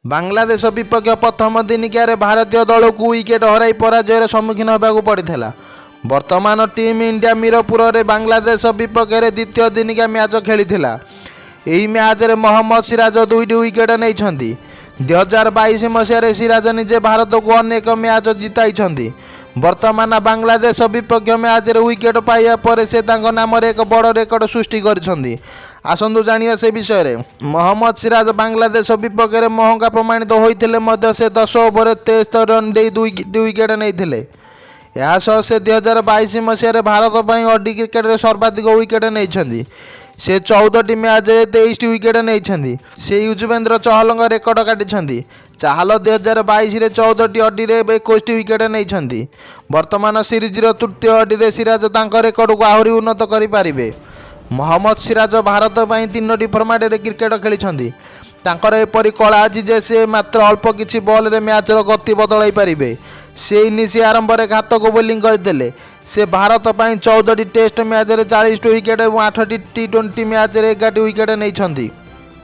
ବାଂଲାଦେଶ ବିପକ୍ଷ ପ୍ରଥମ ଦିନିକିଆରେ ଭାରତୀୟ ଦଳକୁ ୱିକେଟ୍ ହରାଇ ପରାଜୟର ସମ୍ମୁଖୀନ ହେବାକୁ ପଡ଼ିଥିଲା। ବର୍ତ୍ତମାନ ଟିମ୍ ଇଣ୍ଡିଆ ମିରପୁରରେ ବାଂଲାଦେଶ ବିପକ୍ଷରେ ଦ୍ୱିତୀୟ ଦିନିକିଆ ମ୍ୟାଚ୍ ଖେଳିଥିଲା। ଏହି ମ୍ୟାଚ୍ରେ ମହମ୍ମଦ ସିରାଜ ଦୁଇଟି ୱିକେଟ୍ ନେଇଛନ୍ତି। 2022 ମସିହାରେ ସିରାଜ ନିଜେ ଭାରତକୁ ଅନେକ ମ୍ୟାଚ୍ ଜିତାଇଛନ୍ତି। ବର୍ତ୍ତମାନ ବାଂଲାଦେଶ ବିପକ୍ଷ ମ୍ୟାଚ୍ରେ ୱିକେଟ୍ ପାଇବା ପରେ ସେ ତାଙ୍କ ନାମରେ ଏକ ବଡ଼ ରେକର୍ଡ ସୃଷ୍ଟି କରିଛନ୍ତି। ଆସନ୍ତୁ ଜାଣିବା ସେ ବିଷୟରେ। ମହମ୍ମଦ ସିରାଜ ବାଂଲାଦେଶ ବିପକ୍ଷରେ ମହଙ୍ଗା ପ୍ରମାଣିତ ହୋଇଥିଲେ ମଧ୍ୟ ସେ 10 ଓଭରରେ 73 ରନ୍ ଦେଇ ଦୁଇ ୱିକେଟ୍ ନେଇଥିଲେ। ଏହା ସହ ସେ 2022 ମସିହାରେ ଭାରତ ପାଇଁ ଓଡିଆଇ କ୍ରିକେଟରେ ସର୍ବାଧିକ ୱିକେଟ୍ ନେଇଛନ୍ତି। ସେ 14ଟି ମ୍ୟାଚ୍ରେ 23ଟି ୱିକେଟ୍ ନେଇଛନ୍ତି। ସେ ୟୁଜବେନ୍ଦ୍ର ଚହଲଙ୍କ ରେକର୍ଡ କାଟିଛନ୍ତି। ଚାହଲ 2022ରେ 14ଟି ଓଡିଆଇରେ 21ଟି ୱିକେଟ୍ ନେଇଛନ୍ତି। ବର୍ତ୍ତମାନ ସିରିଜର ତୃତୀୟ ଓଡିଆଇରେ ସିରାଜ ତାଙ୍କ ରେକର୍ଡକୁ ଆହୁରି ଉନ୍ନତ କରିପାରିବେ। ମହମ୍ମଦ ସିରାଜ ଭାରତ ପାଇଁ ତିନୋଟି ଫର୍ମାଟରେ କ୍ରିକେଟ ଖେଳିଛନ୍ତି। ତାଙ୍କର ଏପରି କଳା ଅଛି ଯେ ସେ ମାତ୍ର ଅଳ୍ପ କିଛି ବଲରେ ମ୍ୟାଚ୍ର ଗତି ବଦଳାଇ ପାରିବେ। ସେ ଇନିଂସ ଆରମ୍ଭରେ ଘାତକ ବୋଲିଂ କରିଥିଲେ। ସେ ଭାରତ ପାଇଁ 14ଟି ଟେଷ୍ଟ ମ୍ୟାଚ୍ରେ 40ଟି ୱିକେଟ୍ ଏବଂ ଆଠଟି ଟି-20 ମ୍ୟାଚ୍ରେ 11ଟି ୱିକେଟ୍ ନେଇଛନ୍ତି।